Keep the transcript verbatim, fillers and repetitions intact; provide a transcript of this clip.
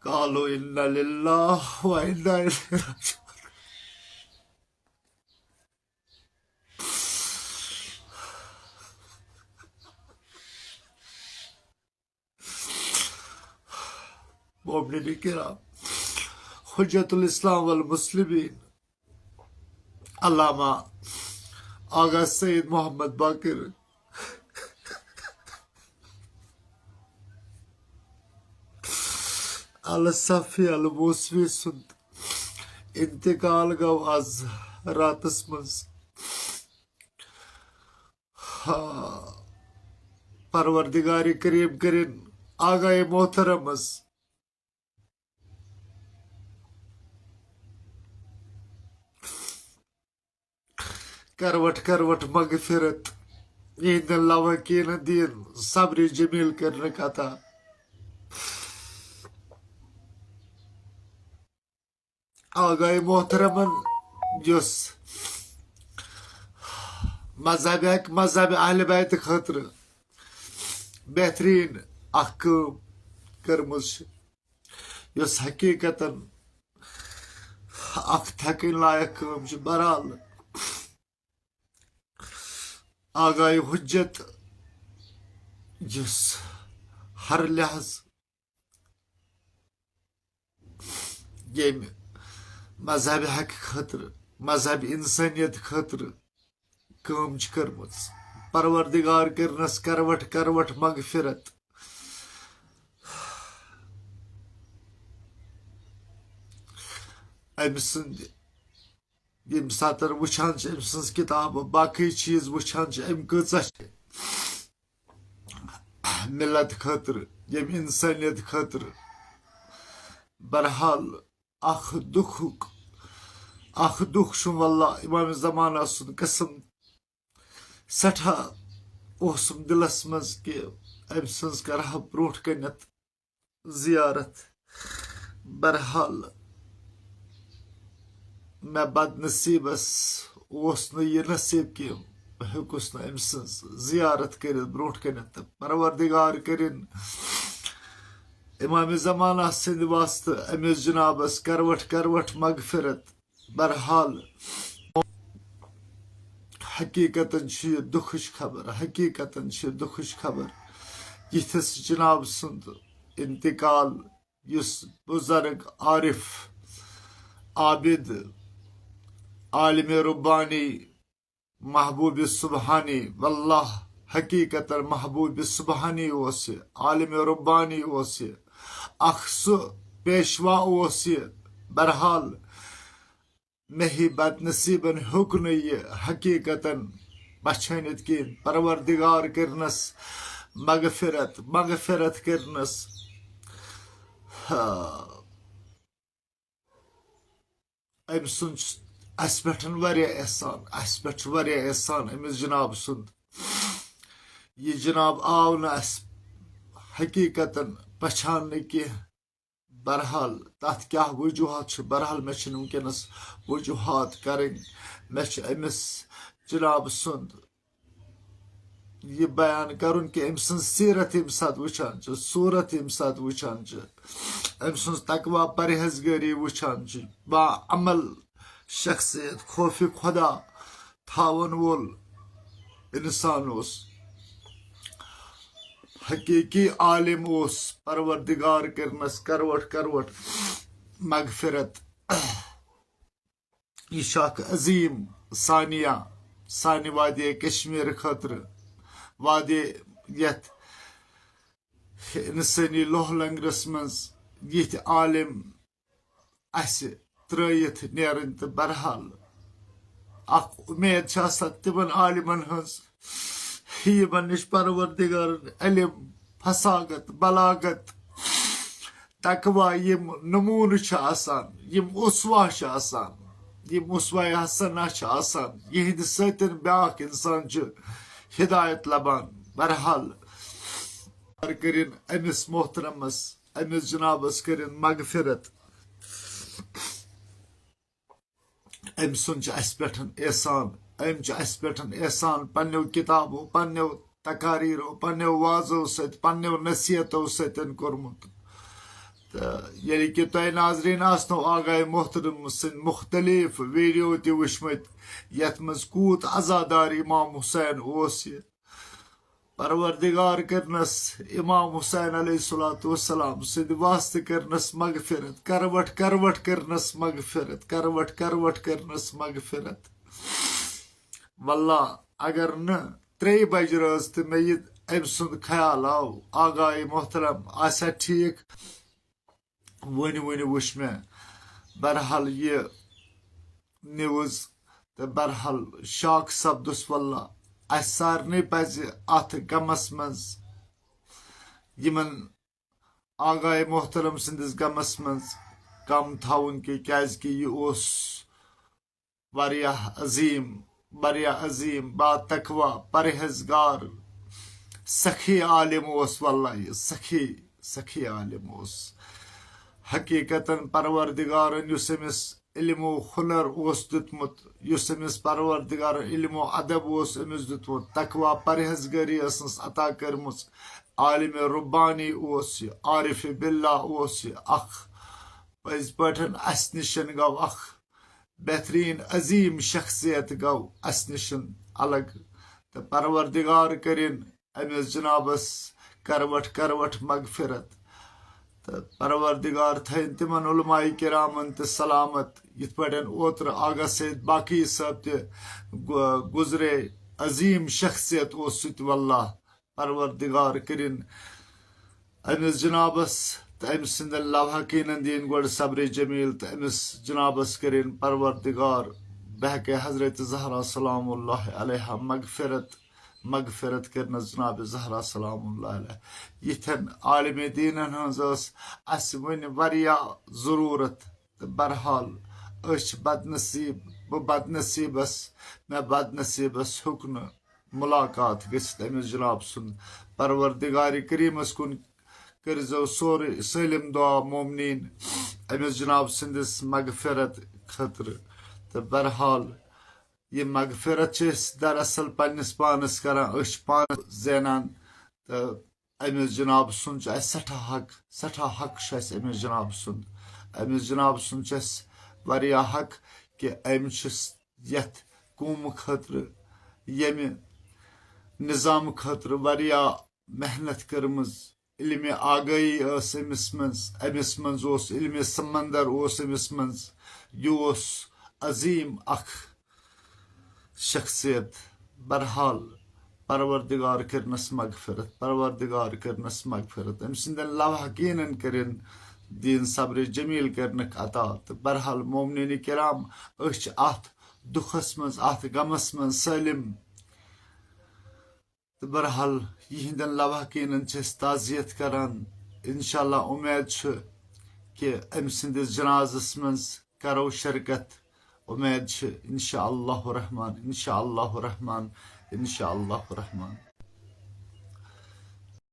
قالوا إنا لله وإنا إليه راجعون. مومنین کرام، حجت الاسلام والمسلمین، علامہ آغا سید محمد باقر الصفی الموسوی سُنٛد انتقال گوٚو آز راتس منٛز۔ ہا، پروردگار کریم کرن آغا محترمس کروٹ کروٹ مغفرت، یہندین لواحقین دین صبر جمیل کرنک عطا۔ آغا محترمن یُس مذہب، مذہب اہل بیت خٲطرٕ بہترین اکھ کٲم کٔرمٕژ چھِ، یۄس حقیقتاً اکھ تھکٕنۍ لایق کٲم چھِ۔ بہرحال، آغا حجت یُس ہر لحاظ ییٚمہِ مذہب حق خٲطرٕ، مذہب انسانیت خٲطرٕ کٲم چھِ کٔرمٕژ، پروردگار کٔرنس کروٹ کروٹ مغفرت۔ أمۍ سٕنٛدِ، ییٚمہِ ساتہٕ وٕچھان چھِ أمۍ سٕنٛز کِتاب، باقٕے چیٖز وٕچھان چھِ، أمۍ کۭژاہ چھِ ملت خٲطرٕ، ییٚمہِ انسانیت خٲطرٕ۔ بہرحال، اکھ دُکھُک، اکھ دُکھ چھُم واللہ امام زمانہ سُنٛد قسم۔ سٮ۪ٹھاہ اوسُم دِلس منٛز کہِ أمۍ سٕنٛز کرٕ ہا برونٛٹھ کنٮ۪تھ زیارت۔ بہرحال، مےٚ بد نصیٖبس اوس نہٕ یہِ نصیٖب کہِ بہٕ ہیوٚکُس نہٕ أمۍ سٕنٛز زیارت کٔرِتھ برونٛٹھ کنٮ۪تھ۔ تہٕ پروردگار کٔرِن امام زمانہ سٕنٛدِ واسطہٕ أمِس جنابس کروٹ کروٹ مغفرت۔ بہرحال، حقیقتاً چھِ یہِ دُکھٕچ خبر، حقیقتاً چھِ یہِ دُکھٕچ خبر۔ یِتھِس جناب سُنٛد انتقال، یُس بزرگ، عارف، عابد، عالم ربانی، محبوب سبحانی، واللہ، حقیقتاً محبوب سبحانی اوس یہِ، عالم ربانی اوس یہِ، اکھ سُہ پیشوا اوس یہِ۔ بہرحال، مےٚ ہی بد نصیٖبن ہیوٚک نہٕ یہِ حقیقتاً پہچٲنِتھ کِہیٖنۍ۔ پروردگار کٔرنس مغفرت، مغفرت کٔرنس۔ ہا۔ أمۍ سُنٛد چھُ اَسہِ پٮ۪ٹھ واریاہ احسان، اَسہِ پٮ۪ٹھ چھُ واریاہ احسان أمِس جناب سُنٛد۔ یہِ جناب آو نہٕ اَسہِ حقیقتاً پہچاننہٕ کینٛہہ۔ بہرحال، تَتھ کیٛاہ وجوہات چھِ؟ بہرحال، مےٚ چھِنہٕ وٕنکیٚنَس وجوہات کَرٕنۍ۔ مےٚ چھُ أمِس جناب سُنٛد یہِ بیان کرُن کہِ أمۍ سٕنٛز سیرت ییٚمہِ ساتہٕ وٕچھان چھِ، صوٗرت ییٚمہِ ساتہٕ وٕچھان چھِ، أمۍ سٕنٛز تقویٰ پرہیزگٲری وٕچھان چھِ، با عمل شخصیت، خوف خدا تھاوَن وول انسان اوس، حقیٖقی عالم اوس، پروردگار کٔرنَس کروٹ کروٹ مغفرت۔ یہِ چھُ اکھ عظیٖم ثانیہ سانہِ وادی کشمیر خٲطرٕ، وادی یتھ انسٲنی لوہ لنگرس منٛز یِتھۍ عالم اسہِ ترٲیِتھ نیرٕنۍ۔ تہٕ بہرحال، اکھ اُمید چھِ آسان تِمن عالمن ہٕنٛز، یِمن نِش پروردگارن علم، فصاحت، بلاغت، تقویٰ، یِم نموٗنہٕ چھِ آسان، یِم اسوہ چھِ آسان، یِم اسوہ حسنہ چھِ آسان، یِہنٛدِ سۭتۍ بیٛاکھ انسان چھُ ہدایت لبان۔ بہرحال، کٔرِن أمِس محترمس، أمِس جنابس کٔرِن مغفرت۔ أمۍ سُنٛد چھُ اَسہِ پٮ۪ٹھ احسان، أمۍ چھُ اَسہِ پٮ۪ٹھ احسان پننیو کِتابو، پننیو تقاریرو، پننیو وعظو سۭتۍ، پننیو نصیحتو سۭتۍ کوٚرمُت۔ تہٕ ییٚلہِ کہِ تۄہہِ ناظریٖن آسنو آغاے محترم سٕنٛدۍ مُختٔلِف ویٖڈیو تہِ وٕچھمٕتۍ، یَتھ منٛز کوٗت عزادار امام حسین اوس یہِ۔ پروردگار کٔرنَس امام حسین علیہ الصلوۃ والسلام سٕنٛدِ واسطہٕ کٔرنَس مغفرت، کروٹ کروٹ کٔرنَس مغفرت، کروٹ کروٹ کٔرنَس مغفرت۔ واللہ، اگر نہٕ ترٛیٚیہِ بجہِ رٲژ تہٕ مےٚ یہِ أمۍ سُنٛد خیال آو، آغاے محترم آسہِ ہا ٹھیٖک، وۄنۍ وۄنۍ وٕچھ مےٚ۔ بہرحال، یہِ نِوٕز تہٕ بہرحال شاک سپدُس۔ واللہ، اَسہِ سارنٕے پَزِ اَتھ غمَس منٛز، یِمَن آغاے محترم سٕنٛدِس غمَس منٛز غم تھاوُن، کہِ کیٛازِکہِ یہِ اوس واریاہ عظیٖم، واریاہ عظیٖم، با تقویٰ، پرہیزگار، سخی عالم اوس۔ واللہ، یہِ سخی، سخی عالم اوس۔ حقیقتاً پروردگارن یُس أمِس علم و ہُنر اوس دیُتمُت، یُس أمِس پروردگارن علم و ادب اوس أمِس دیُتمُت، تقویٰ پرہیزگٲری ٲسنَس عطا کٔرمٕژ، عالم ربانی اوس یہِ، عارف باللہ اوس یہِ، اکھ پٔزۍ پٲٹھۍ اَسہِ نِش گوٚو اکھ بہتریٖن عظیٖم شخصیت گوٚو اَسہِ نِش الگ۔ تہٕ پروردگار کٔرِن أمِس جنابس کروٹ کروٹ مغفرت۔ تہٕ پروردگار تھٲیِن تِمن علماء کرامن تہِ سلامت، یِتھ پٲٹھۍ اوترٕ آغا سید باقی صٲب تہِ گُ-، گُزرے۔ عظیٖم شخصیت اوس سُہ تہِ، واللہ۔ پروردگار کٔرِن أمِس جنابس تہٕ أمۍ سٕنٛدٮ۪ن لواحقیٖنن دِنۍ گۄڈٕ صبرِ جمیٖل، تہٕ أمِس جنابس کٔرِن پروردگار بحق حضرت زہرا سلام اللہ علیہا مغفرت، مغفرت کٔرنَس جناب زہرا سلام اللہ علیہا۔ یِتھٮ۪ن عالم دیٖنن ہٕنٛز ٲس اَسہِ وٕنہِ واریاہ ضروٗرت، تہٕ بہرحال، أسۍ چھِ بدنصیٖب، بہٕ بدنصیٖبس، مےٚ بدنصیٖبس ہیوٚک نہٕ مُلاقات گٔژھِتھ أمِس جناب سُنٛد۔ پروردگار کریٖمس کُن کٔرۍزیو سورُے سٲلِم دُعا مومنیٖن أمِس جناب سٕنٛدِس مغفرت خٲطرٕ۔ تہٕ بہرحال، یہِ مغفرت چھِ أسۍ دراصل پننِس پانس کران، أسۍ چھِ پانس زینان۔ تہٕ أمِس جناب سُنٛد چھُ اَسہِ سٮ۪ٹھاہ حق، سٮ۪ٹھاہ حق چھُ اَسہِ أمِس جناب سُنٛد۔ أمِس جناب سُنٛد چھُ اَسہِ واریاہ حق کہِ أمۍ چھُ یَتھ قومہٕ خٲطرٕ، ییٚمہِ نظامہٕ خٲطرٕ واریاہ محنت کٔرمٕژ۔ علمِ آگٲہی ٲس أمِس منٛز، أمِس منٛز اوس علمِ سمندر اوس أمِس منٛز۔ یہِ اوس عظیٖم اکھ شخصیت۔ بہرحال، پروردگار کٔرنَس مغفرت، پروردگار کٔرنَس مغفرت۔ أمۍ سٕنٛدٮ۪ن لواحقیٖنن کٔرِن دیٖن صبرِ جمیٖل کٔرنَکھ عطا۔ تہٕ بہرحال، مومنیٖنِ کرام، أسۍ چھِ اَتھ دُکھس منٛز، اَتھ غمس منٛز سٲلِم۔ تہٕ بہرحال، یِہنٛدٮ۪ن لواحقیٖنن چھِ أسۍ تعزیت کران۔ انشاءاللہ، اُمید چھِ کہِ أمۍ سٕنٛدِس جنازس منٛز کرو شرکت۔ اُمید چھِ، انشاءاللہ الرحمن، انشاءاللہ الرحمن، انشاءاللہ الرحمن۔